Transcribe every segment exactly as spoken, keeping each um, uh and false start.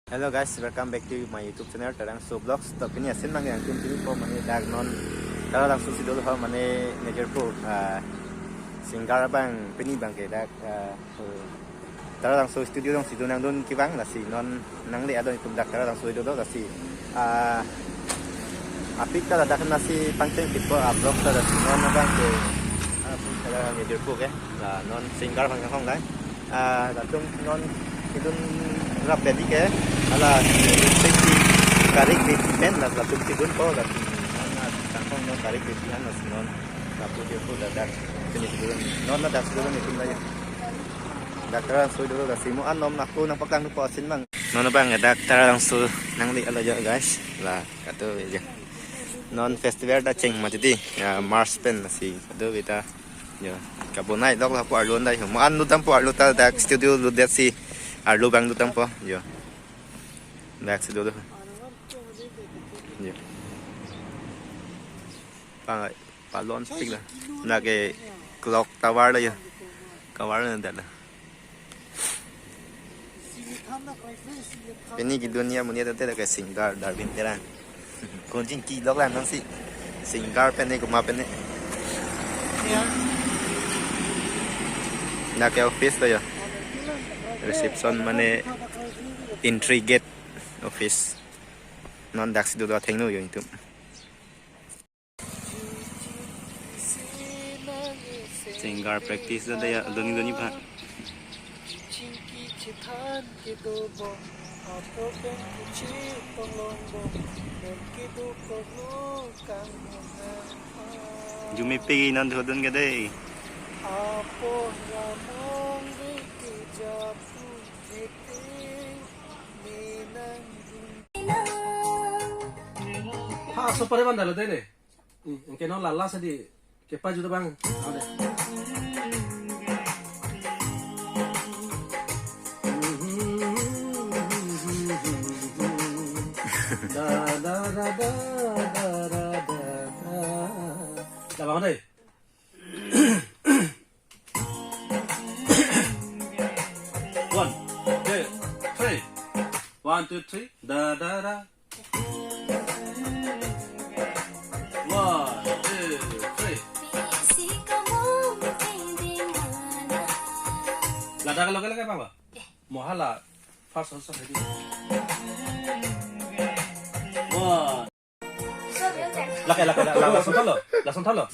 Hello guys, welcome back to my YouTube channel Tarangso Vlogs. To pini asin abang nangtum chinipo mane dak non Taralangso si dolo ho mane nejor po, ah, singer abang pini abang ke dak, ah, Taralangso studio along si do nangdun kevang lasi non nangle adon itum dak Taralangso dolo lasi, ah, apik ta ladak nasi pangcheng pitpo, ah, vlog ta lasi non abang ke, ah, pun kala nejor po ke la non singer abang hong lai. Ah, latum non idun rap bedi ke, hala safety karik bedi pen la latum idun po latum non na tangkong non karik bedi han lasi non lapu dia po ladak sini idun non na dak idun itum lagi. Dak Taralangso dolo lasi mo an nom nangpo nangpaklang po asin abang. Non abang dak Taralangso nangle alo jo guys. La kado aja. Non festival ta cheng mati di. Ya March pen lasi kado beta. Yo, kabonai lok lapu arlo andai ho. Mo an lut dampo arlo ta dak studio lut det si arlo abang lut dampo. Yo. Dak studio do. Yo. Pang palon stick la. Dak ke clock tower la yo. Tower la dak la. Pini ke dunia munia tete ke singer Darwin Terang. Kunjin ki lok la nang si singer pen ne kuma pen ne. Dak ke office lo yo. Reception mane entry gate office. Non dak si do do thengno yo itum. Singer practice da ya doni doni pa. Jumi pegi non dhodon ke dei. Ha, so pare banda lo dei ne. Hmm, anke non lala sadi kepaju abang. Ade. Da, da, da. Da bang dei. One, two, three. One, two, three. Da, da, da. One, two, three. Ladak lage lage apa, Pak? Mo hala first, first, first. One. Lake, lake, lake, lake, lason thalo. Lason thalo.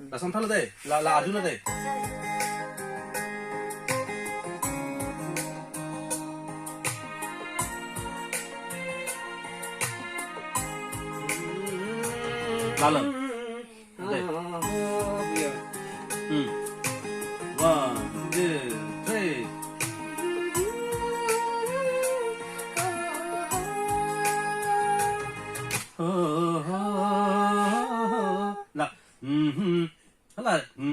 Lason thalo dei. La, la, arjulo dei. Lalo. Dei. Hmm. One, two, three. La. Hmm. Hala. Hmm. Hmm.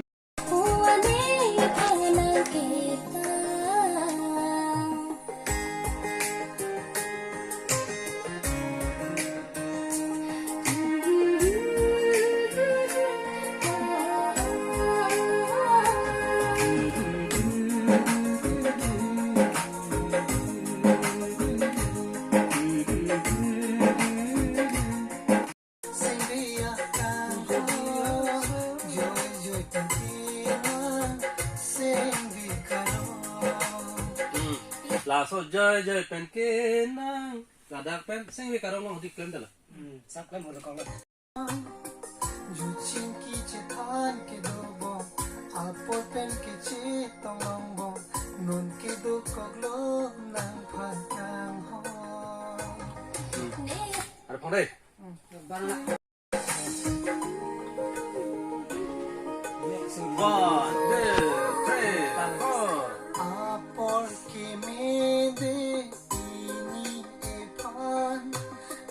Laso joy joy pen kenang. Ladak pen sing wi karong long dik klem dala. Hmm, sap klem holo kong. Juching kechethan kedobom, apor pen kechetong longbom, non kedokok lo nangphan nang ho. Hmm. Ada pang dei. One, two, three, four. Apor kemede ini ephan,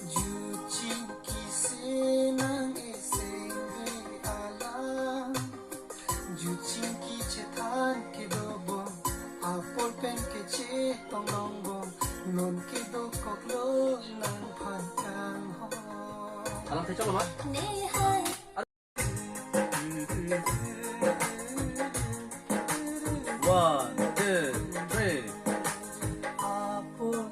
juching kise nang esengve alam. Juching kechethan kedobom, apor pen kechetong longbom, non kedokok lo nangphan nang ho. Alang thechok lo ma? One, two, three. Apor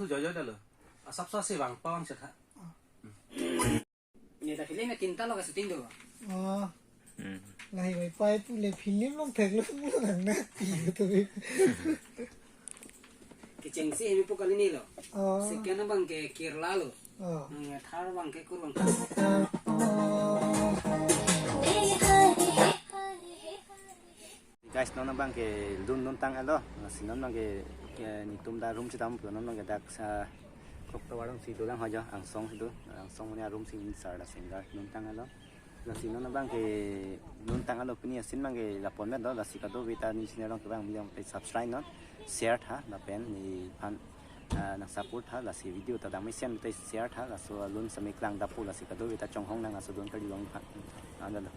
Jojo dalo. Asap so si bang pawang setha. Ini ta film na kinta lo ka shooting do. Oh, Hmm. lahai pai pai pule film long thek lo mo nang na pi to bi. Kechengsi hemi pu kali ni lo. Oh, Second abang ke Kerala lo. oh. Nang third abang ke Kurvang. Guys, non abang ke dun dun tang alo, lasi non abang ke, ke netum ta room chitam pu non abang ke dak sa kok tovar si dolang haja angsong si do, angsong punya room si insar da singer dun tang alo. Lasi non abang ke dun tang alo pini asin abang ke lapon met do, lasi kadokave ta ni sini orang ke abang bilang pe subscribe non, share tha, lapen nephan ah, nang support tha, lasi video ta dam isen te share tha, laso alun sami klang dapu lasi kadokave ta chonghong nang laso dun kali long phan. Ano lo.